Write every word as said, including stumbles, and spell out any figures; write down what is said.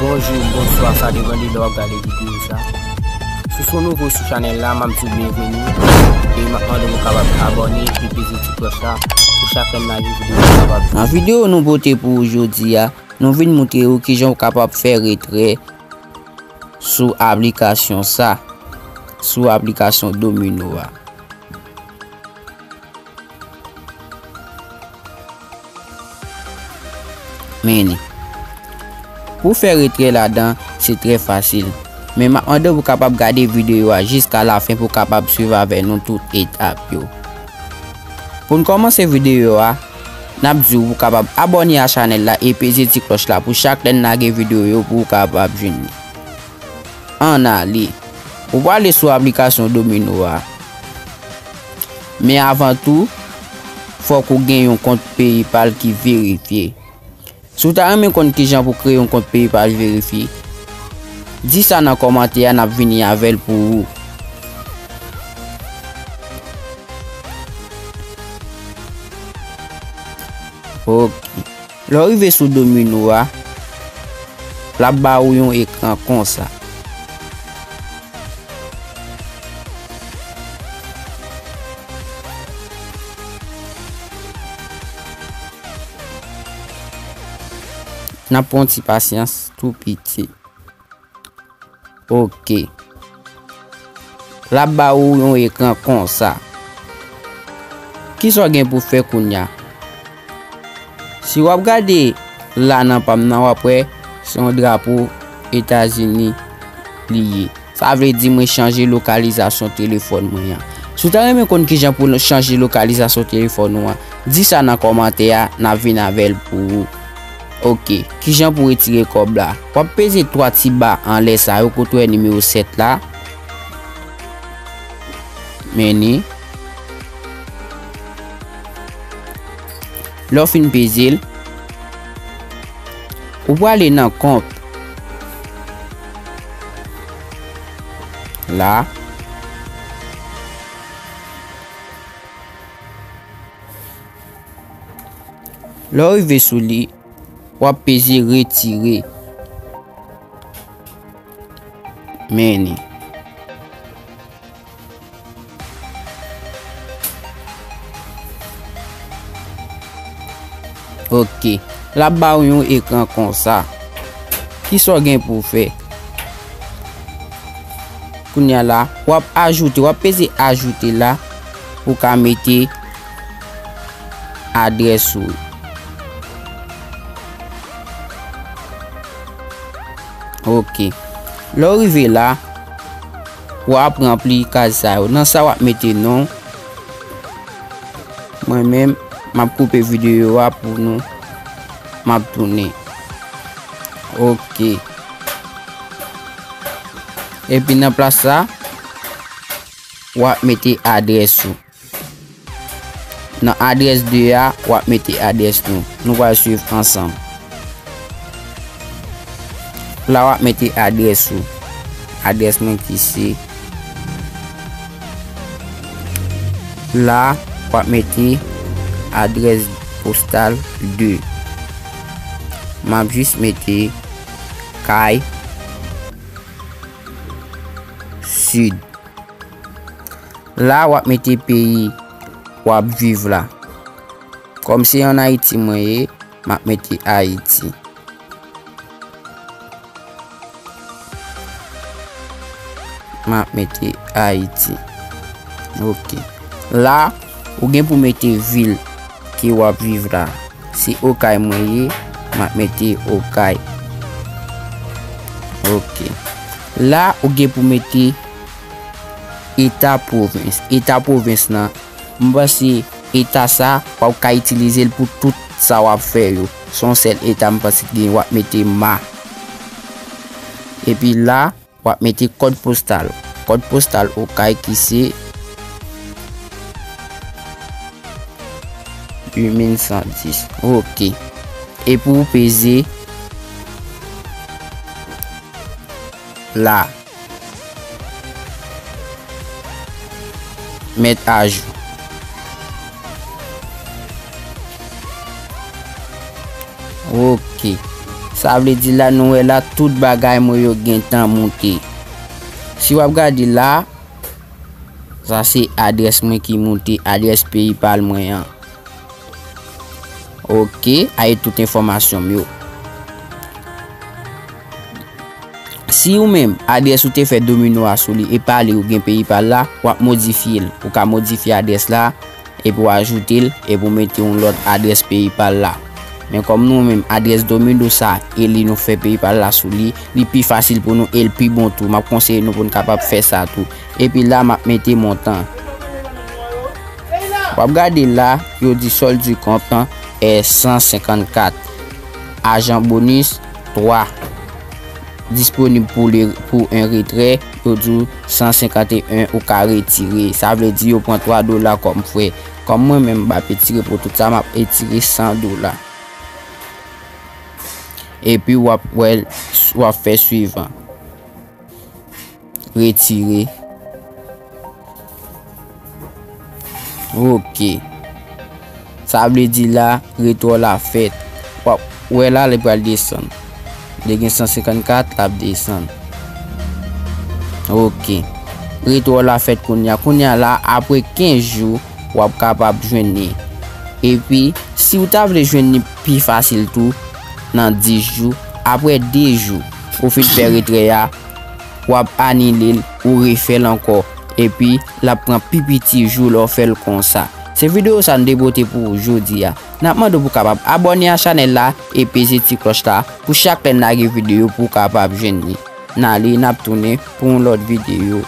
Bonjou, bonswa, sa depann de lè w ap gade videyo sa. Si w se yon nouvo sou chanèl la, m ap di w byenveni. E m ap mande w pou w kapab abòne e peze ti klòch la pou chak lè n lage videyo nou kapab. Nan videyo nou pote pou ou jodi a, nou vin montre w kijan w kapab fè retrè sou aplikasyon sa, sou aplikasyon Domino a. Men li. Pou fè retrè ladan, se trè fasil. Men m ap mande w pou w kapab gade videyo a jiska lafen pou w kapab swiv avè nou tout etap yo. Pou n kòmanse videyo a, n ap di w pou w kapab abòne a chanèl la e peze ti klòch la pou chak lè n lage videyo yo pou w kapab jwenn li. Ann ale. Ou prale sou aplikasyon Domino a. Men avan tou, fòk ou gen yon kont PayPal ki verifye. Si w ta renmen konn kijan pou kreye yon kont PayPal verifye, di sa nan kòmantè a, n ap vini avè l pou ou. Ok. Lè w rive sou Domino a, l ap ba ou yon ekran konsa. N ap pran yon ti pasyans tou piti. Ok. L ap ba ou yon ekran konsa. Kisa w gen pou fè kounye a? Si w ap gade la nan pa m nan, w ap wè se yon drapo Etazini li ye. Sa vle di mwen chanje lokalizasyon telefòn mwen an. Si w ta renmen konn kijan pou chanje lokalizasyon telefòn ou an, di sa nan kòmantè a, n ap vin avè l pou ou. Ok, kijan pou retire kòb la? W ap peze twa ti ba anlè sa yo kote w wè nimewo sèt la. Men li. Lè w fin peze l, ou prale nan kont la. Lè w rive sou li, w ap peze retire. Men li. Ok. L ap ba w yon ekran konsa. Kisa w gen pou w fè? Kounye a la, w ap ajoute, w ap peze ajoute la pou w ka mete adrès ou. Ok. Lè w rive la, w ap ranpli kaz sa yo. Nan sa w ap mete non. Mwen menm, m ap koupe videyo a pou nou. M ap tounen. Ok. Epi nan plas sa, w ap mete adrès ou. Nan adrès de a, w ap mete adrès nou. Nou pral swiv ansanm. La, w ap mete adrès ou. Adrès mwen ki se. La, w ap mete adrès postal de. M ap jis mete kay sid. La, w ap mete peyi w ap viv la. Kòm se ann Ayiti mwen ye, m ap mete Ayiti. M ap mete Ayiti. Ok. La, ou gen pou mete vil ke w ap viv la. Si Okay mwen ye, m ap mete Okay. Ok. La, ou gen pou mete eta pwovens. Eta pwovens lan, m panse eta sa, w ap ka itilize l pou tout sa w ap fè yo. Se yon sèl eta, m panse ki gen, w ap mete ma. Epi la, w ap mete kòd postal. Kòd postal Okay ki se uit mil san dis. Ok. Epi w peze la. Mèt ajou. Ok. S Sa vle di la, nou wè la, tout bagay mwen yo gentan moute. Si w ap gade la, sa se adrès mwen ki moute, adrès PayPal mwen an. Ok, a e tout enfòmasyon m yo. Si ou menm, adrès ou te fè domino a sou li e pa li ou gen PayPal la, w ap modifye l. Ou ka modifye adrès la, epi w ajoute l, epi w mete yon lòt adrès PayPal la. Men kòm nou menm, adrès domino sa, e li nou fè PayPal la sou li, li pi fasil pou nou, e l pi bon tou. M ap konseye nou pou n kapab fè sa tou. Epi la, m ap mete montan. W ap gade la, yo di solde du compte, eh, san senkannkat. Ajan bonis, twa. Disponib pou le, pou en retrè, yo di w san senkanteyen ou ka retire. Sa vle di yo pran twa dola kòm frè. Kòm mwen menm, m p ap etire pou tout sa, m ap etire san dola. Epi w ap wè, w ap fè swivan. Retire. Ok. Sa vle di la, retwò la fèt. W ap wè la, li pral desann. Li gen san senkannkat, l ap desann. Ok. Retwò la fèt kounye a. Kounye a la, apre kenz jou, w ap kapab jwenn li. Epi, si w ta vle jwenn li pi fasil tou, nan dis jou, apre de jou, ou fin fè retrè a, w ap anile l, ou refè l ankò. Epi, l ap pran pi piti jou lè w fè l konsa. Se videyo sa n te pote pou ou jodi a. N ap mande w pou w kapab abòne a chanèl la e peze ti klòch la pou chak lè n lage videyo pou w kapab jwenn li. N ale, n ap tounen pou yon lòt videyo.